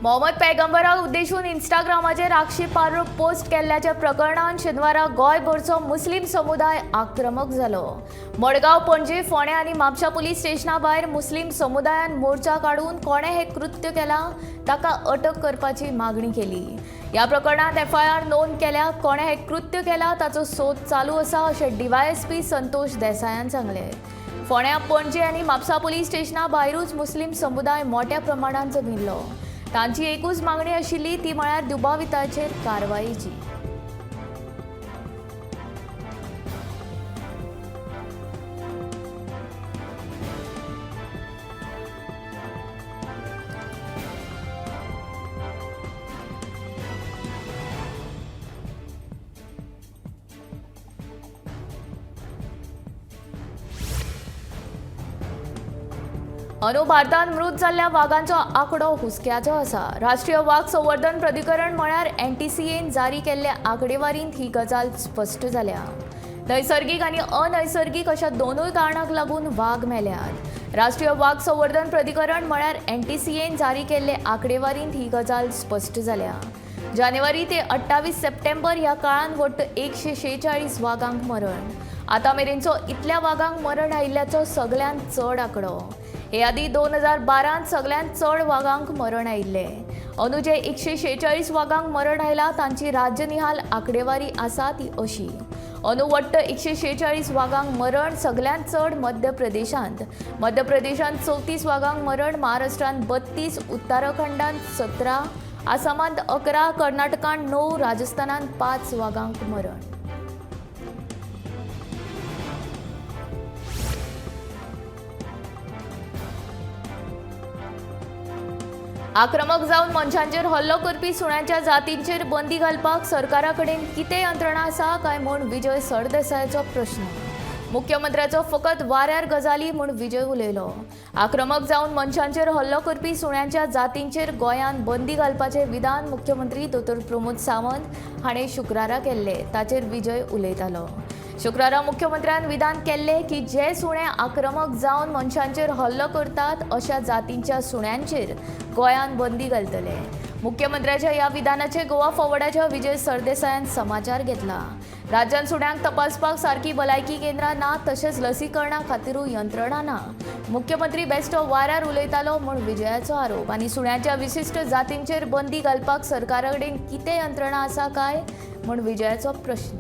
मोहम्मद पैगंबराक उद्देशून इंस्टाग्रामाचेर आक्षेपार्ह पोस्ट केल्ल्याच्या प्रकरणान शेनवारा गोंयभरचो मुस्लीम समुदाय आक्रमक जालो. मडगांव, पणजे, फोंडें आनी म्हापशा पुलीस स्टेशना भायर मुस्लीम समुदायान मोर्चा काडून कोणें हें कृत्य केलां ताका अटक करपाची मागणी केली. ह्या प्रकरणांत एफआयआर नोंद केल्या. कोणें हें कृत्य केलां ताचो सोद चालू आसा अशें डीवायएसपी संतोष देसायान सांगलें. फोंड्या, पणजे आनी म्हापसा पुलीस स्टेशना भायरूच मुस्लीम समुदाय मोठ्या प्रमाणात जमिल्लो. तांची एकूच मागणी आशिल्ली ती म्हळ्यार दुबाविताचेर कारवायेची. अंदू भारतांत मृत जाल्ल्या वागांचो आंकडो हुस्क्याचो आसा. राष्ट्रीय वाग संवर्धन प्राधिकरण म्हळ्यार एनटीसीएन जारी केल्ल्या आंकडेवारींत ही गजाल स्पश्ट जाल्या. नैसर्गीक आनी अनैसर्गीक अशा दोनूय कारणांक लागून वाग मेल्यात. राष्ट्रीय वाग संवर्धन प्राधिकरण म्हळ्यार एनटीसीएन जारी केल्ले आंकडेवारींत ही गजाल स्पश्ट जाल्या. जानेवारी ते 28 सप्टेंबर ह्या काळांत वट्ट 146 वागांक मरण. आतां मेरेनचो इतल्या वागांक मरण आयिल्ल्याचो सगल्यांत चड आंकडो. हे आदीं 2012 सगल्यांत चड वागांक मरण आयिल्लें. अंदू जे 146 वागांक मरण आयलां तांची राज्यनिहाल आंकडेवारी आसा ती अशी. अंदू वट्ट 146 वागांक मरण, सगल्यांत चड मध्य प्रदेशांत. मध्य प्रदेशांत 34 वागांक मरण, महाराष्ट्रांत 32, उत्तराखंडांत 17, आसामांत 11, कर्नाटकांत 9, राजस्थानांत 5 वागांक मरण. आक्रमक जावन मनशांचेर हल्लो करपी सुण्यांच्या जातींचेर बंदी घालपाक सरकारा कडेन कितें यंत्रणा आसा काय म्हूण विजय सरदेसायाचो प्रश्न. मुख्यमंत्र्याचो फकत वाऱ्यार गजाली म्हूण विजय उलयलो. आक्रमक जावन मनशांचेर हल्लो करपी सुण्यांच्या जातींचेर गोंयांत बंदी घालपाचें विधान मुख्यमंत्री दोतोर प्रमोद सावंत हाणें शुक्रारा केल्लें. ताचेर विजय उलयतालो. शुक्रारा मुख्यमंत्र्यान विधान केल्लें की जे सुणे आक्रमक जावन मनशांचेर हल्लो करतात अशा जातींच्या सुण्यांचेर गोंयांत बंदी घालतले. मुख्यमंत्र्याच्या ह्या विधानाचे गोवा फॉरवर्डाच्या विजय सरदेसायान समाचार घेतला. राज्यांत सुण्यांक तपासपाक सारकी भलायकी केंद्रां ना, तशेंच लसीकरणा खातीरूय यंत्रणा ना. मुख्यमंत्री बेस्टो वाऱ्यार उलयतालो म्हूण विजयाचो आरोप आनी सुण्यांच्या विशिश्ट जातींचेर बंदी घालपाक सरकारा कडेन कितें यंत्रणा आसा काय म्हूण विजयाचो प्रश्न.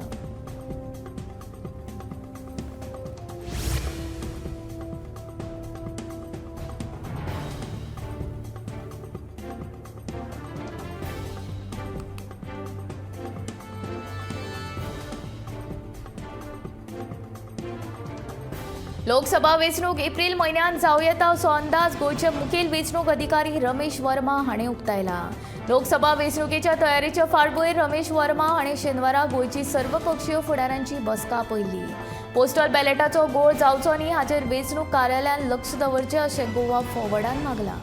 लोकसभा वेंचणूक एप्रील म्हयन्यांत जावं येता असो अंदाज गोंयचे मुखेल वेंचणूक अधिकारी रमेश वर्मा हाणें उक्तायला. लोकसभा वेंचणुकेच्या तयारेच्या फाटभुंयेर रमेश वर्मा हाणें शेनवारा गोंयची सर्वपक्षीय फुडाऱ्यांची बसका आपयल्ली. पोस्टल बॅलेटाचो गोळ जावचो न्ही हाचेर वेंचणूक कार्यालयान लक्ष दवरचें अशें गोवा फॉरवर्डान मागलां.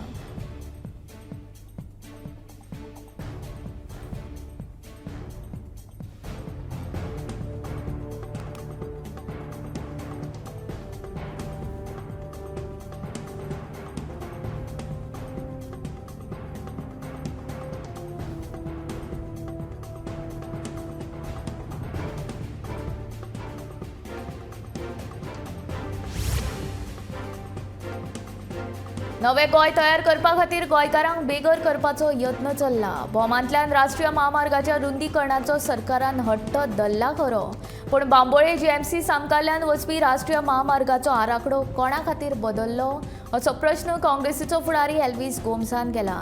नवें गोंय तयार करपा खातीर गोंयकारांक बेघर करपाचो यत्न चल्ला. भोमांतल्यान राष्ट्रीय म्हामार्गाच्या रुंदीकरणाचो सरकारान हट्ट धरला खरो, पूण बांबोळे जीएमसी सामकारल्यान वचपी राष्ट्रीय म्हामार्गाचो आराखडो कोणा खातीर बदल्लो असो प्रश्न काँग्रेसीचो फुडारी एल्वीस गोम्सान केला.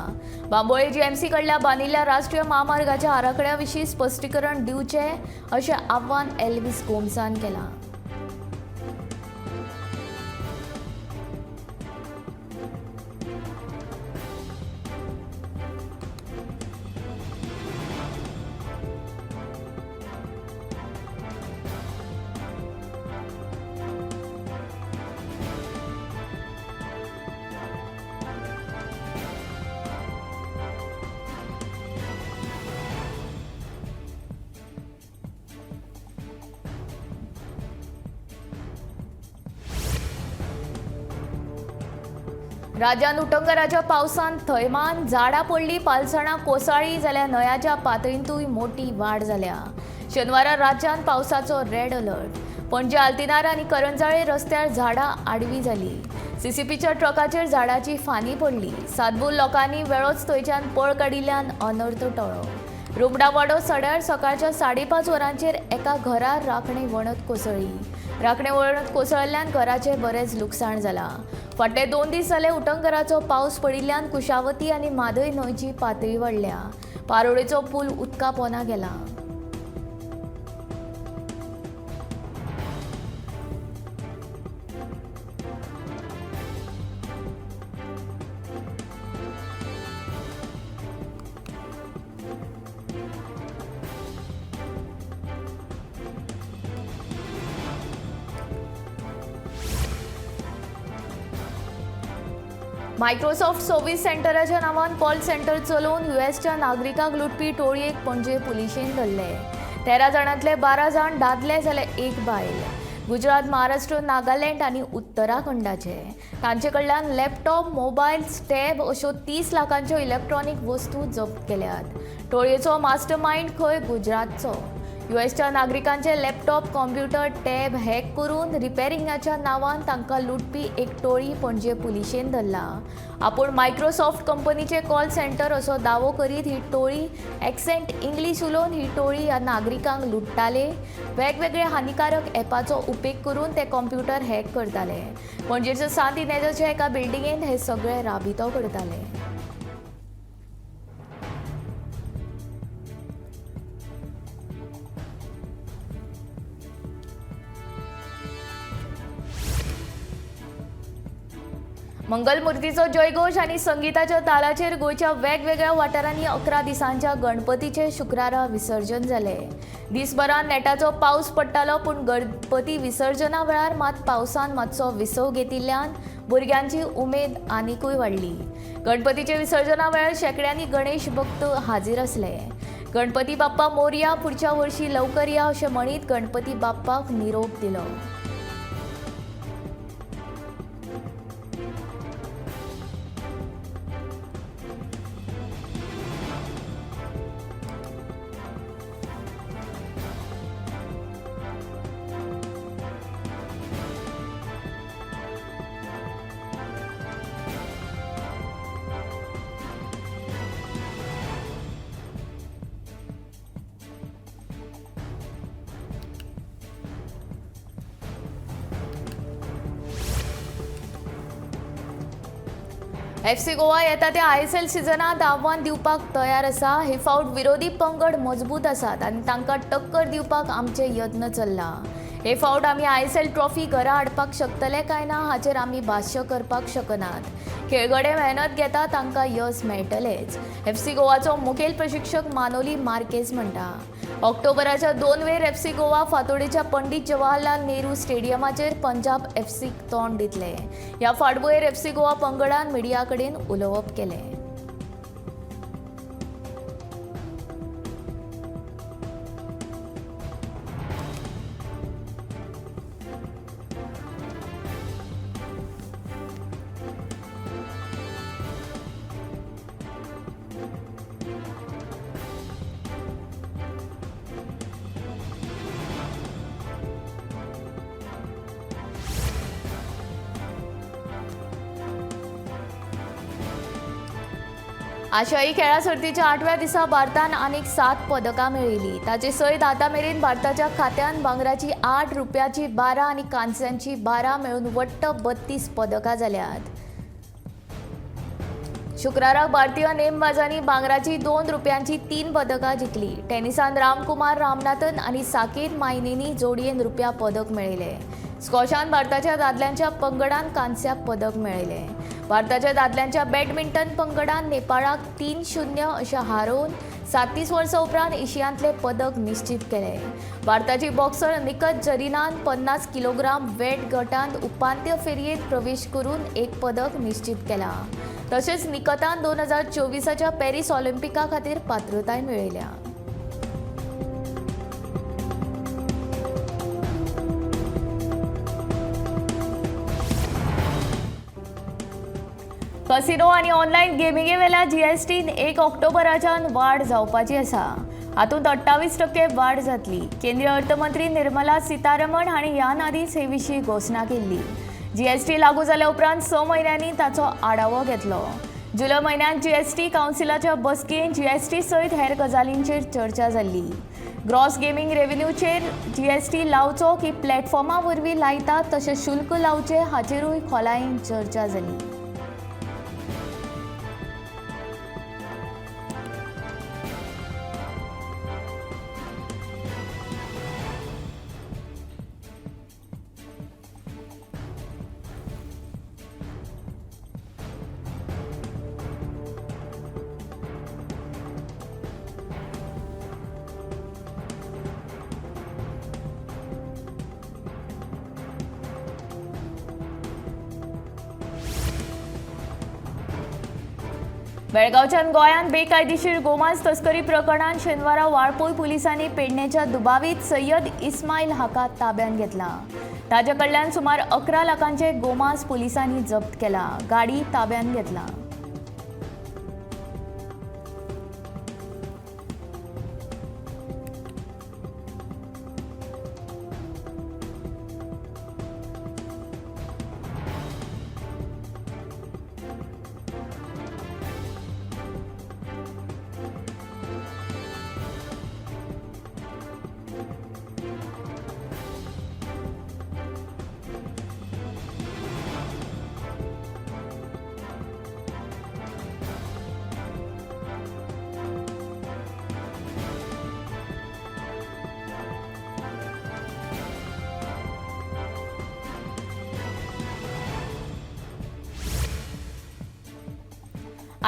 बांबोळे जीएमसी कडल्या बांदिल्ल्या राष्ट्रीय म्हामार्गाच्या आराखड्या विशीं स्पश्टीकरण दिवचें अशें आव्हान एल्वीस गोम्सान केलां. राज्यांत उटंगराच्या पावसान थैमान झाडां पडली, पालसणां कोसळ्ळी जाल्यार न्हंयाच्या पातळींतूय मोटी वाड जाल्या. शेनवारा राज्यांत पावसाचो रेड अलर्ट. पणजे आल्तिनार आनी करंजाळे रस्त्यार झाडां आडवी जाली. सीसीपीच्या ट्रकाचेर झाडाची फांदी पडली. सातबूल लोकांनी वेळोच थंयच्यान पळ काडिल्ल्यान अनर्थ टळ्ळो. रुमडावाडो सड्यार सकाळच्या 5:30 वरांचेर एका घरार राखणे वणत कोसळ्ळी. राखणे वणत कोसळिल्ल्यान घराचें बरेंच लुकसाण जालां. फाटले 2 दीस जाले उटंगराचो पावस पडिल्ल्यान कुशावती आनी म्हादय न्हंयची पातळी वाडल्या. पारोडेचो पूल उदका पोंदा गेला. मायक्रोसॉफ्ट सर्व्हिस सेंटराच्या नांवान कॉल सेंटर चलोवन युएसच्या नागरिकांक लुटपी टोळयेक पणजे पुलिशेन धरले. 13 जाणांतले 12 जाण दादले जाल्यार 1 बायल. गुजरात, महाराष्ट्र, नागालँड आनी उत्तराखंडाचे. तांचे कडल्यान लॅपटॉप, मोबायल, टॅब अश्यो 30 लाखांच्यो इलेक्ट्रॉनीक वस्तू जप्त केल्यात. टोळयेचो मास्टरमायंड खंय गुजरातचो. युएसच्या नागरिकांचे लॅपटॉप, कॉम्प्युटर, टॅब हॅक करून रिपेरिंगाच्या नांवान तांकां लुटपी एक टोळी पणजे पुलिशेन धरला. आपूण मायक्रोसॉफ्ट कंपनीचे कॉल सेंटर असो दावो करीत ही टोळी एक्सेंट इंग्लीश उलोवन ही टोळी ह्या नागरिकांक लुट्टाले. वेगवेगळे हानिकारक ॲपाचो उपेग करून ते कॉम्प्युटर हॅक करताले. पणजेच्या सांत इनेजाच्या एका बिल्डिंगेंत हे सगळे राबितो करताले. मंगलमूर्तीचो जयघोश आनी संगीताच्या तालाचेर गोंयच्या वेगवेगळ्या वाठारांनी 11 दिसांच्या गणपतीचें शुक्रारा विसर्जन जालें. दिसभरान नेटाचो पावस पडटालो, पूण गणपती विसर्जना वेळार मात पावसान मातसो विसव घेतिल्ल्यान भुरग्यांची उमेद आनिकूय वाडली. गणपतीच्या विसर्जना वेळार शेंकड्यांनी गणेश भक्त हाजीर आसले. गणपती बाप्पा मोरया, पुढच्या वर्षी लवकर या अशें म्हणीत गणपती बाप्पाक निरोप दिलो. एफसी गोवा येता त्या आयएसएल सिजनांत आव्हान दिवपाक तयार आसा. हे फावट विरोधी पंगड मजबूत आसात आनी तांकां टक्कर दिवपाक आमचे यत्न चल्ला. हे फावट आमी आयएसएल ट्रॉफी घरा हाडपाक शकतले काय ना हाचेर आमी भाश्य करपाक शकनात. खेळगडे मेहनत घेता, तांकां यश मेळटलेंच, एफसी गोवाचो मुखेल प्रशिक्षक मानोली मार्केज म्हणटा. ऑक्टोबराच्या 2 वेर एफसी गोवा फातोडेच्या पंडित जवाहरलाल नेहरू स्टेडियमाचेर पंजाब एफसीक तोंड दितले. ह्या फाटभुंयेर एफसी गोवा पंगडान मिडिया कडेन उलोवप केलें. आशियाई खेळां सर्तीच्या 8व्या दिसा भारतान आनीक 7 पदकां मेळयली. ताचे सयत आतां मेरेन भारताच्या खात्यान भांगराची 8, रुपयाची 12 आनी कांस्यांची 12 मेळून वट्ट 32 पदकां जाल्यात. शुक्राराक भारतीय नेमबाजांनी भांगराची 2, रुपयांची 3 पदकां जिखली. टेनिसान रामकुमार रामनाथन आनी साकेत मायनेनी जोडयेन रुपया पदक मेळयलें. स्कॉशान भारताच्या दादल्यांच्या पंगडान कांस्या पदक मेळयलें. भारताच्या दादल्यांच्या बॅडमिंटन पंगडान नेपाळाक 3-0 अशें हारोवन 37 वर्सां उपरांत एशियांतलें पदक निश्चीत केलें. भारताची बॉक्सर निकत जरीनान 50 किलोग्राम वेट गटांत उपांत्य फेरयेंत प्रवेश करून 1 पदक निश्चीत केलां. तशेंच निकतान 2024च्या पॅरीस ऑलिम्पिका खातीर पात्रताय मेळयल्या. कसिनो आनी ऑनलायन गेमिंगे वेल्या जीएसटीन 1 ऑक्टोबराच्यान वाड जावपाची आसा. हातूंत 28% वाड जातली. केंद्रीय अर्थमंत्री निर्मला सीतारमण हांणी ह्यान आदींच हे विशीं घोशणा केल्ली. जीएसटी लागू जाल्या उपरांत 6 म्हयन्यांनी ताचो आढावो घेतलो. जुलय म्हयन्यांत जीएसटी कावन्सिलाच्या बसकेंत जीएसटी सयत हेर गजालींचेर चर्चा जाल्ली. ग्रॉस गेमिंग रेव्हेन्यूचेर जीएसटी लावचो की प्लॅटफॉर्मा वरवीं लायतात तशें शुल्क लावचें हाचेरूय खोलायेन चर्चा जाली. बेळगांवच्यान गोंयांत बेकायदेशीर गोमांस तस्करी प्रकरणांत शेनवारा वाळपय पुलिसांनी पेडणेच्या दुबावीत सय्यद इस्माईल हाका ताब्यांत घेतला. ताचे कडल्यान सुमार 11 लाखांचे गोमांस पुलिसांनी जप्त केला. गाडी ताब्यांत घेतला.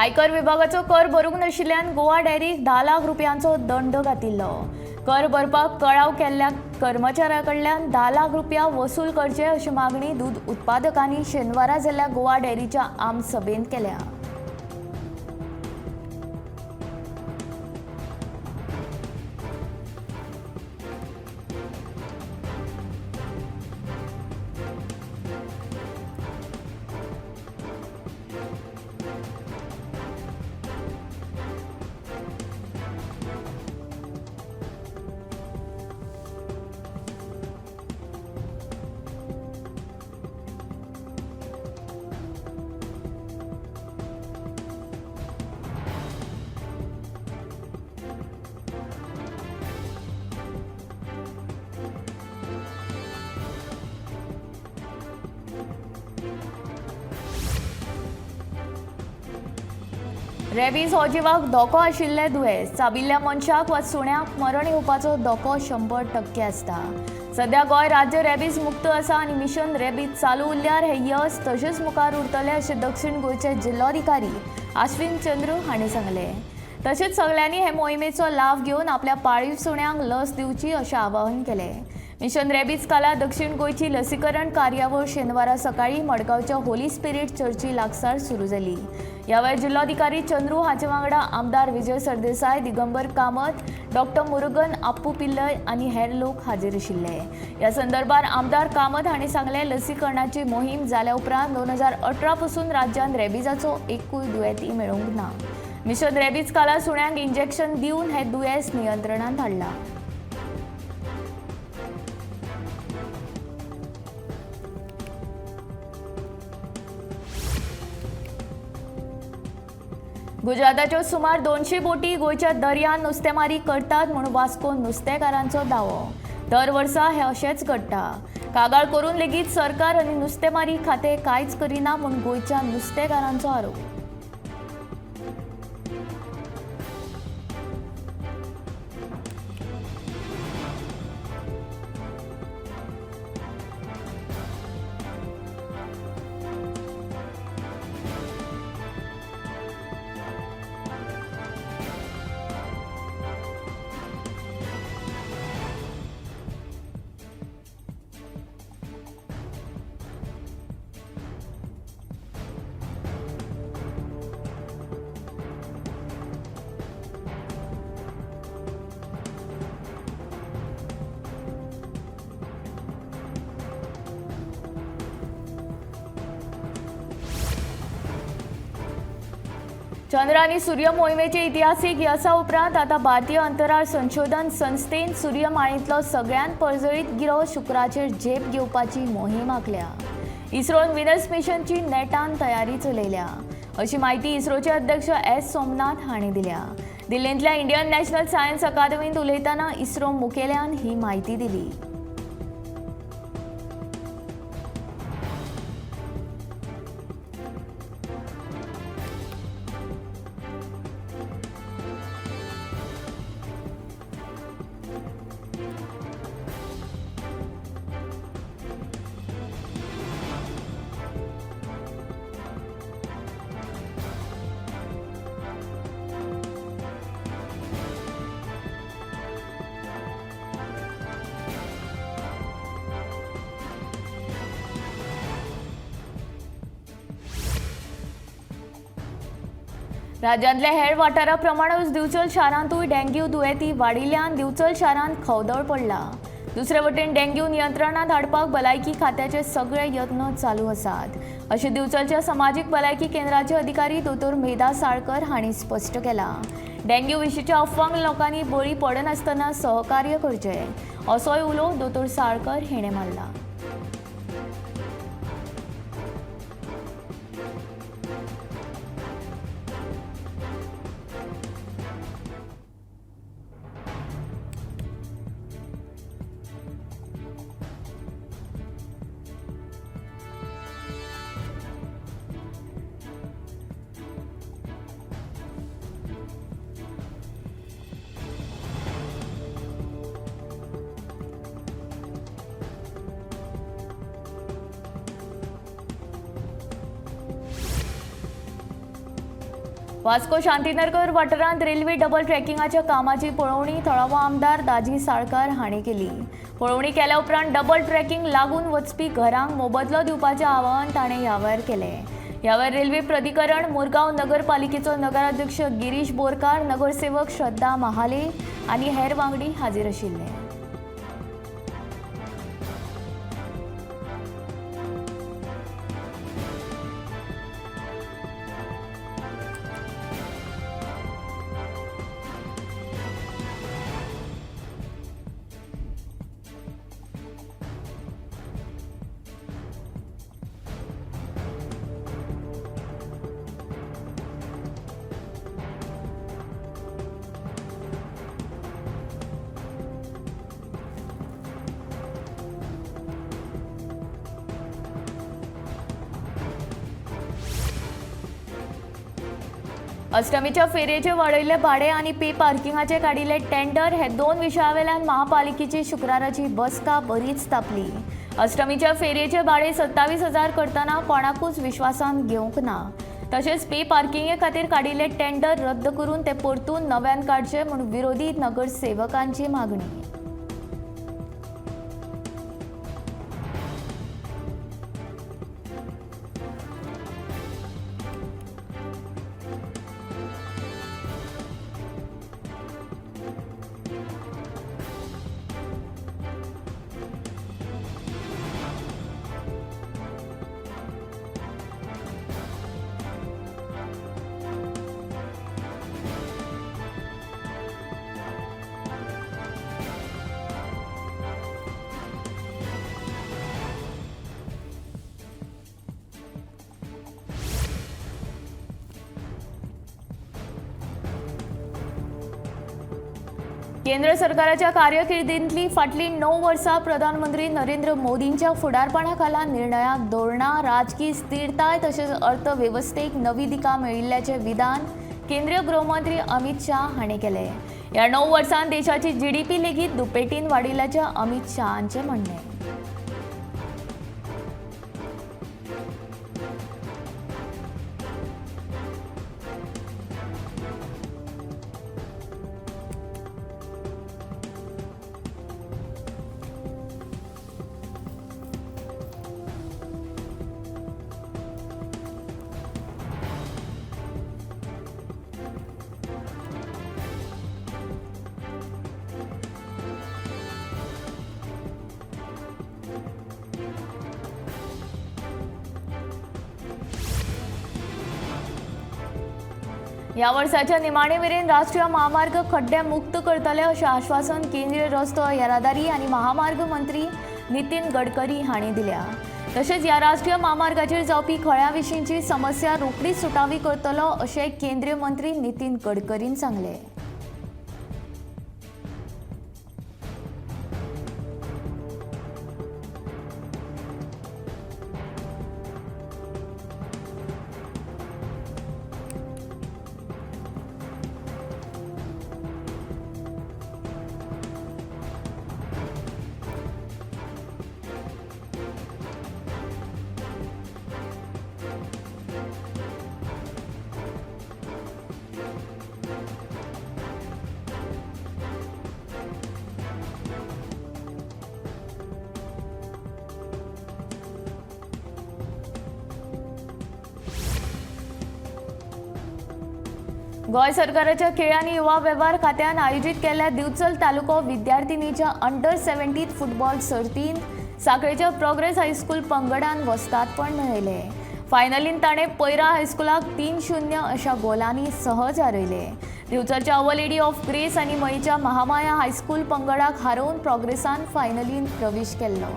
आयकर विभागाचो कर भरूंक नाशिल्ल्यान गोवा डेअरीक 10 लाख रुपयांचो दंड घातिल्लो. कर भरपाक कळाव केल्ल्या कर्मचाऱ्या कडल्यान 10 लाख रुपया वसूल करचे अशी मागणी दूद उत्पादकांनी शेनवारा जाल्ल्या गोवा डेअरीच्या आमसभेंत केल्या. रेबीज हो जिवाक धोको आशिल्लें दुयेंस. चाबिल्ल्या मनशाक वा सुण्याक मरण येवपाचो धोको 100% आसता. सध्या गोंय राज्य रेबीज मुक्त आसा आनी मिशन रेबीज चालू उरल्यार हें यश तशेंच मुखार उरतलें अशें दक्षिण गोंयचे जिल्लोधिकारी आश्विन चंद्र हांणी सांगलें. तशेंच सगल्यांनी हे मोहिमेचो लाव घेवन आपल्या पाळीव सुण्यांक लस दिवची अशें आवाहन केलें. मिशन रेबीज खाला दक्षिण गोंयची लसीकरण कार्यावळ शेनवारा सकाळीं मडगांवच्या होली स्पिरीट चर्ची लागसार सुरू जाली. ह्या वेळार जिल्लोधिकारी चंद्रू हाचे वांगडा आमदार विजय सरदेसाय, दिगंबर कामत, डॉक्टर मुरुगन आप्पू पिल्लय आनी हेर लोक हाजीर आशिल्ले. ह्या संदर्भार आमदार कामत हांणी सांगलें, लसीकरणाची मोहीम जाल्या उपरांत 2018 पसून राज्यांत रेबीजाचो एकूय दुयेंती मेळूंक ना. मिशन रेबीज खाला सुण्यांक इंजेक्शन दिवन हें दुयेंस नियंत्रणांत हाडलां. गुजराताच्यो सुमार 200 बोटी गोंयच्या दर्यांत नुस्तेमारी करतात म्हूण वास्को नुस्तेकारांचो दावो. दर वर्सा हें अशेंच घडटा. कागाळ करून लेगीत सरकार आनी नुस्तेमारी खातें कांयच करिना म्हूण गोंयच्या नुस्तेकारांचो आरोप. चंद्र आनी सूर्य मोहिमेचे इतिहासीक यसा उपरांत आतां भारतीय अंतराळ संशोधन संस्थेन सूर्यमाळेंतलो सगळ्यांत पर्जळीत गिरो शुक्राचेर झेप घेवपाची मोहीम आंखल्या. इस्रोन विनस मिशनची नेटान तयारी चलयल्या अशी म्हायती इस्रोचे अध्यक्ष एस सोमनाथ हांणी दिल्या. दिल्लींतल्या इंडियन नॅशनल सायन्स अकादमींत उलयतना इस्रो मुखेल्यान ही म्हायती दिली. राज्यांतल्या हेर वाठारा प्रमाणूच दिवचल शारांतूय डेंग्यू दुयेंती वाडिल्ल्यान दिवचल शारांत खवदळ पडला. दुसरे वटेन डेंग्यू नियंत्रणांत हाडपाक भलायकी खात्याचे सगळे यत्न चालू आसात अशें दिवचलच्या समाजीक भलायकी केंद्राचे अधिकारी दोतोर मेधा साळकर हांणी स्पश्ट केलां. डेंग्यू विशींच्या अफवांक लोकांनी बळी पडनासतना सहकार्य करचें असोय उलो दोतोर साळकर हेणें मारला. वास्को शांतीनगर वाठारांत रेल्वे डबल ट्रॅकिंगाच्या कामाची पळोवणी थळावो आमदार दाजी साळकार हांणी केली. पळोवणी केल्या उपरांत डबल ट्रॅकिंग लागून वचपी घरांक मोबदलो दिवपाचें आवाहन ताणें ह्या वेळार केलें. ह्या वेळार रेल्वे प्राधिकरण मुरगांव नगरपालिकेचो नगराध्यक्ष गिरीश बोरकार, नगरसेवक श्रद्धा महाले आनी हेर वांगडी हाजीर आशिल्ले. अष्टमीच्या फेरयेचे वाडयल्ले भाडे आनी पे पार्किंगाचे काडिल्ले टेंडर हे दोन विशयावेल्यान महापालिकेची शुक्राराची बसका बरीच तापली. अष्टमीच्या फेरयेचे भाडे 27,000 करतना कोणाकूच विश्वासान घेवंक ना. तशेंच पे पार्किंगे खातीर काडिल्ले टेंडर रद्द करून ते परतून नव्यान काडचे म्हूण विरोधी नगरसेवकांची मागणी. केंद्र सरकाराच्या कारकिर्दींतली फाटलीं 9 वर्सां प्रधानमंत्री नरेंद्र मोदींच्या फुडारपणाखाला निर्णयाक धोरणां, राजकी स्थिरताय तशेंच अर्थवेवस्थेक नवी दिका मेळिल्ल्याचें विधान केंद्रीय गृहमंत्री अमित शाह हांणी केलें. ह्या 9 वर्सांत देशाची जीडीपी लेगीत दुपेटीन वाडिल्ल्याचें अमित शाह हांचें म्हणणें. ह्या वर्साच्या निमाणे मेरेन राष्ट्रीय महामार्ग खड्डे मुक्त करतले अशें आश्वासन केंद्रीय रस्तो येरादारी आनी महामार्ग मंत्री नितीन गडकरी हांणी दिल्या. तशेंच ह्या राष्ट्रीय म्हामार्गाचेर जावपी खळ्यां विशींची समस्या रोखडीच सुटावी करतलो अशें केंद्रीय मंत्री नितीन गडकरीन सांगलें. गोंय सरकाराच्या खेळ आनी युवा वेव्हार खात्यान आयोजीत केल्ल्या दिवचल तालुको विद्यार्थिनीच्या अंडर 17 फुटबॉल सर्तींत साखळेच्या प्रोग्रेस हायस्कूल पंगडान वस्तादपण मेळयलें. फायनलींत ताणें पैरा हायस्कुलाक 3-0 अशा गोलांनी सहज हारयलें. दिवचलच्या our lady of grace आनी मयेच्या महामाया हायस्कूल पंगडाक हारोवन प्रोग्रेसान फायनलींत प्रवेश केल्लो.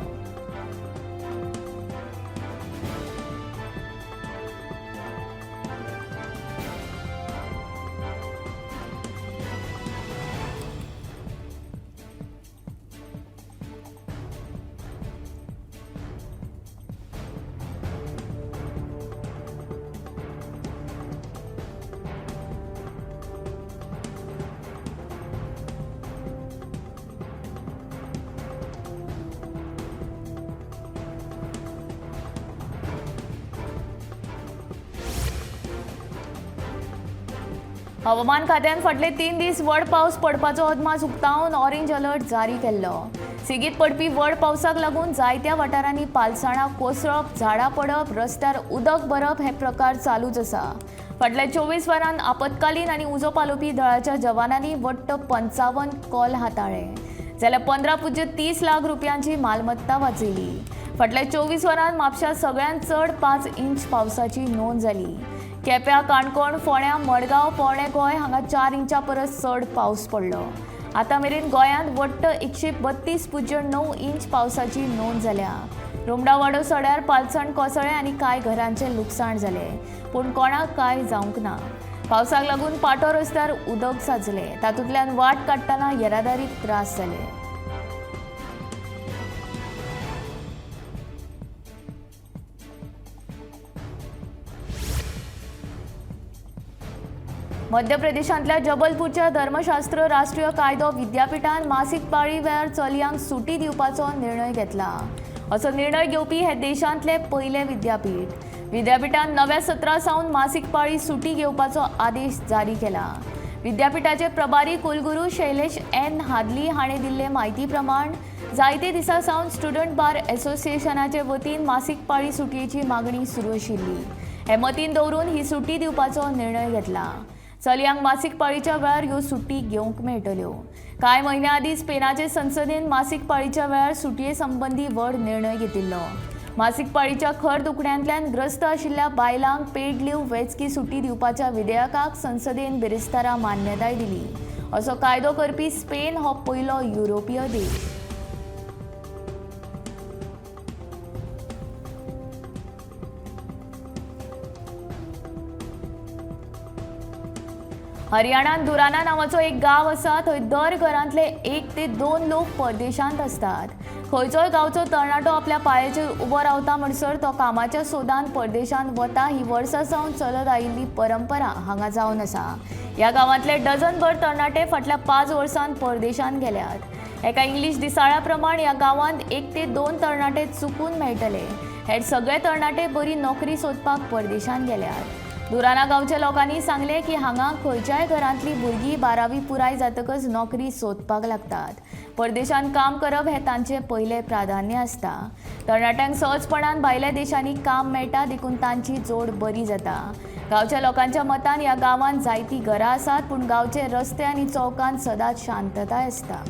हवामान खात्यान फाटले 3 दीस व्हड पावस पडपाचो अदमास उक्तावन ऑरेंज अलर्ट जारी केल्लो. सेगीत पडपी व्हड पावसाक लागून जायत्या वाठारांनी पालसाणां कोसळप, झाडां पडप, रस्त्यार उदक भरप हे प्रकार चालूच आसा. फाटल्या 24 वरांत आपत्कालीन आनी उजो पालोवपी दळाच्या जवानांनी वट्ट 55 कॉल हाताळ्ळे, जाल्यार 15.30 लाख रुपयांची मालमत्ता वाचयली. फाटल्या 24 वरांत म्हापश्यां सगळ्यांत चड 5 इंच पावसाची नोंद जाली. केप्यां, काणकोण, फोंड्यां, मडगांव, पोरणें गोंय हांगा 4 इंचां परस चड पावस पडलो. आतां मेरेन गोंयांत वट्ट 132.9 इंच पावसाची नोंद जाल्या. रुमडावाडो सड्यार पालसण कोसळ्ळें आनी कांय घरांचें लुकसाण जालें, पूण कोणाक कांय जावंक ना. पावसाक लागून पाटो रस्त्यार उदक साचलें, तातूंतल्यान वाट काडटना येरादारीक त्रास जाले. मध्य प्रदेशांतल्या जबलपूरच्या धर्मशास्त्र राष्ट्रीय कायदो विद्यापीठान मासीक पाळी वेळार चलयांक सुटी दिवपाचो निर्णय घेतला. असो निर्णय घेवपी हे देशांतले पयलें विद्यापीठ. विद्यापीठान नव्या सत्रा सावन मासीक पाळी सुटी घेवपाचो आदेश जारी केला. विद्यापीठाचे प्रभारी कुलगुरू शैलेश एन हादली हाणें दिल्ले म्हायती प्रमाण जायते दिसां सावन स्टुडंट बार एसोसिएशनाचे वतीन मासीक पाळी सुटयेची मागणी सुरू आशिल्ली. हे मतीन दवरून ही सुटी दिवपाचो निर्णय घेतला. चलयांक मासीक पाळीच्या वेळार ह्यो सुटी घेवंक मेळटल्यो. कांय म्हयन्यां आदीं स्पेनाचे संसदेन मासीक पाळीच्या वेळार सुटये संबंदी व्हड निर्णय घेतिल्लो. मासीक पाळीच्या खर दुखण्यांतल्यान ग्रस्त आशिल्ल्या बायलांक पेड लीव वैजकी सुटी दिवपाच्या विधेयकाक संसदेन बिरेस्तारा मान्यताय दिली. असो कायदो करपी स्पेन हो पयलो युरोपीय देश. हरियाणांत दुराना नांवाचो एक गांव आसा, थंय दर घरांतले 1 ते 2 लोक परदेशांत आसतात. खंयचोय गांवचो तरणाटो आपल्या पांयाचेर उबो रावता म्हणसर तो कामाच्या सोदान परदेशांत वता. ही वर्सां सावन चलत आयिल्ली परंपरा हांगा जावन आसा. ह्या गांवांतले डझनभर तरणाटे फाटल्या 5 वर्सांत परदेशांत गेल्यात. एका इंग्लीश दिसाळ्या प्रमाण ह्या गांवांत 1 ते 2 तरणाटे चुकून मेळटले, हेर सगळे तरणाटे बरी नोकरी सोदपाक परदेशांत गेल्यात. दुराना गांवच्या लोकांनी सांगलें की हांगा खंयच्याय घरांतली भुरगीं 12वी पुराय जातकच नोकरी सोदपाक लागतात. परदेशांत काम करप हें तांचें पयलें प्राधान्य आसता. तरणाट्यांक सहजपणान भायल्या देशांनी काम मेळटा, देखून तांची जोड बरी जाता. गांवच्या लोकांच्या मतान ह्या गांवांत जायतीं घरां आसात, पूण गांवचे रस्ते आनी चौकांत सदांच शांतताय आसता.